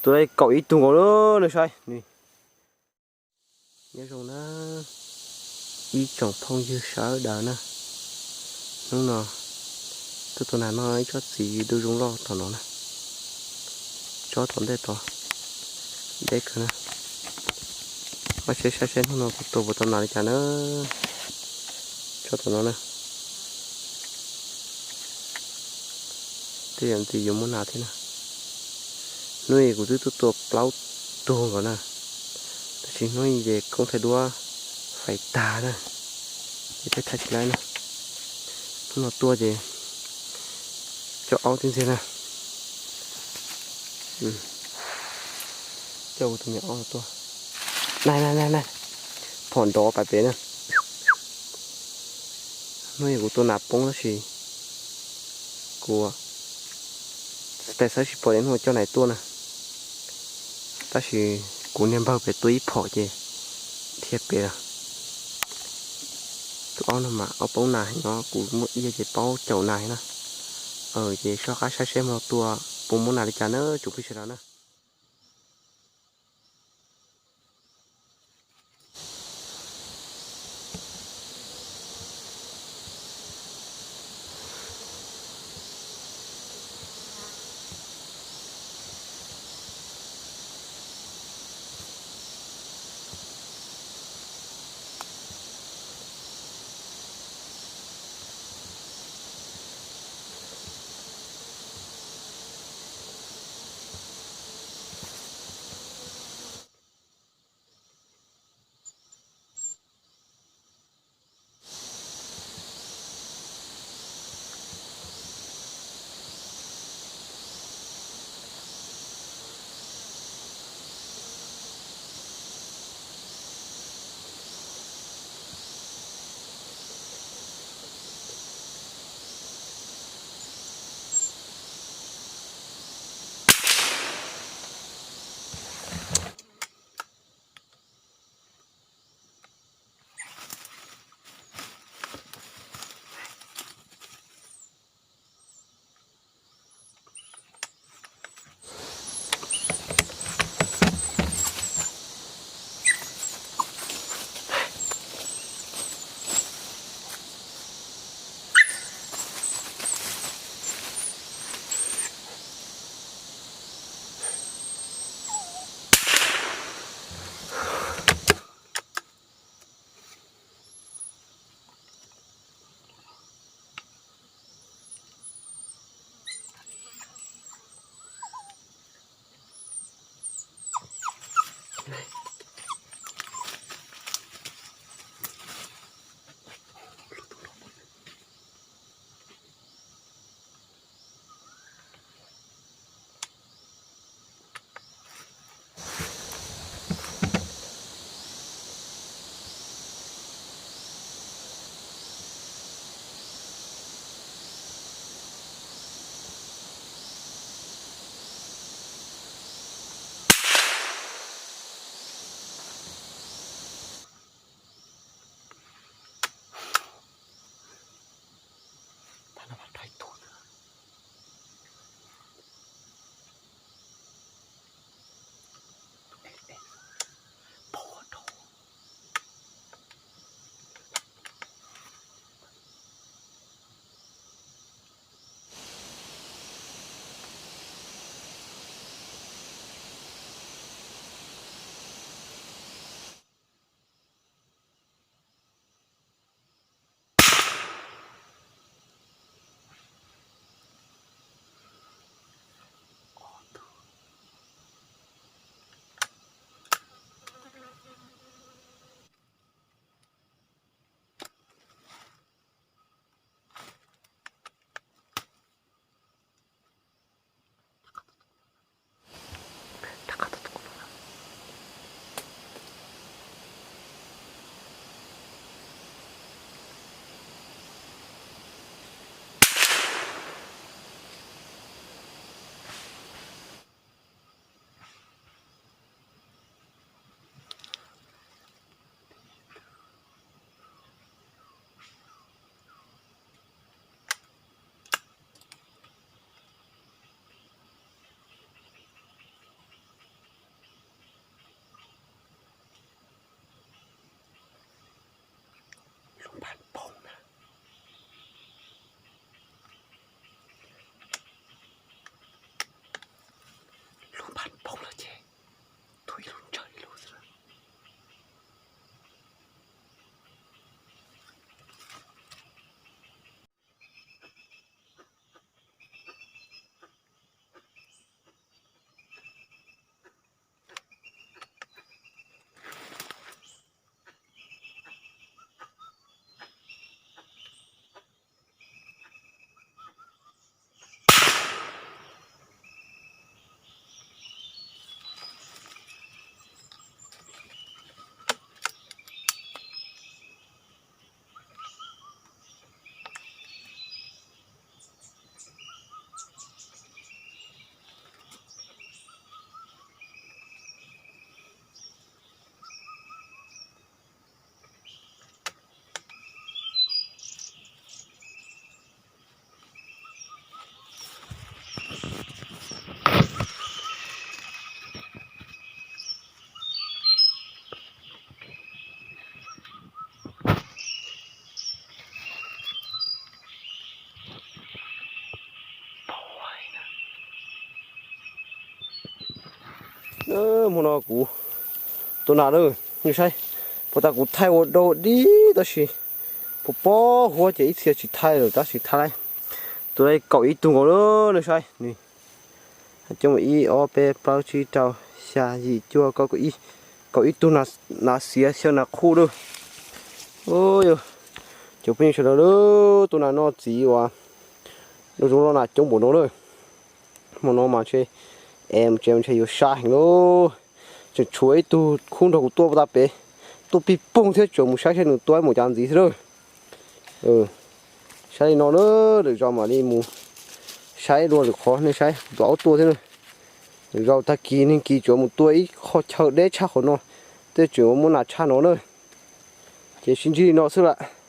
Tus no kaum ib tug nkaus na, saib. Nyob zoo na ib tsoom phooj ywg sawv daws na, hnub no tuaj tua nas noj ib tsob txiv du zoo loj tom no na, tsob tom ntej tod deb kawg na. Koj saib saib saib hnub no kuv tua puas tau nas li cas na. Tsob tom no na, tej zaum ntshe yuav muaj nas thiab na. Hnub i kuv twb tuaj tua plaub tug nkaus na, tab sis hnub i ces koob thaij duab fais tag na, ces peb thaij tsis laib na. Hnub no tuaj ces coj aub tib ntxiag na. Coj kuv tus me aub tuaj. Na na na, phom nrov pais pem na. Hnub i kuv tua nas poob tab sis kuv tsis tau xav tsis pom li hnub coj nais tuaj na, tab sis kuv niag npawg pem tua ib phom ces dhia pem lawm. Tus aub no mas aub poob nas heev os, kuv muaj iab ces paub caum nas na. Ces soj qab saib seb mus tua puas muaj nas li cas na tsoom phooj ywg sawv daws na. Hmo no kuv tua nas lawm, nej saib, puag ta kuv thaij ua dau dib tab sis puas pob huab ces ib txhia tsis thaij lawm tab sis thaij lawm. Tua kaum ib tug nkaus lawm, nej saib, coob ib ob peb plaub tsib rau xya yim cuaj kaum ib, kaum ib tug nas xiav xyaw nas qhuj lawm. Cov phooj ywg sawv daws, tua nas noj txiv uas zoo zoo noj nas coob npaum no lawm. Hmo no mas ntshe es mus tsev ntshe yuav sab heev lauj. Tseem tshuav ib tug khub nrog kuv tuaj puag ta pem, tuaj pig poog thiab, tseem mus saib saib nws tua mus cas ntxiv xwb lawm. Saib li no na, lwm zaus mam li mus saib dua lwm qhov, nej saib nplaum tuaj thiab na. Lwm zaus tag kis neeg kis tsuas mus tua ib qho chaw deb tshaj qhov no, tej tseem ua muab nas tshaj no na. Ces sib ntsib li no xwb lawm.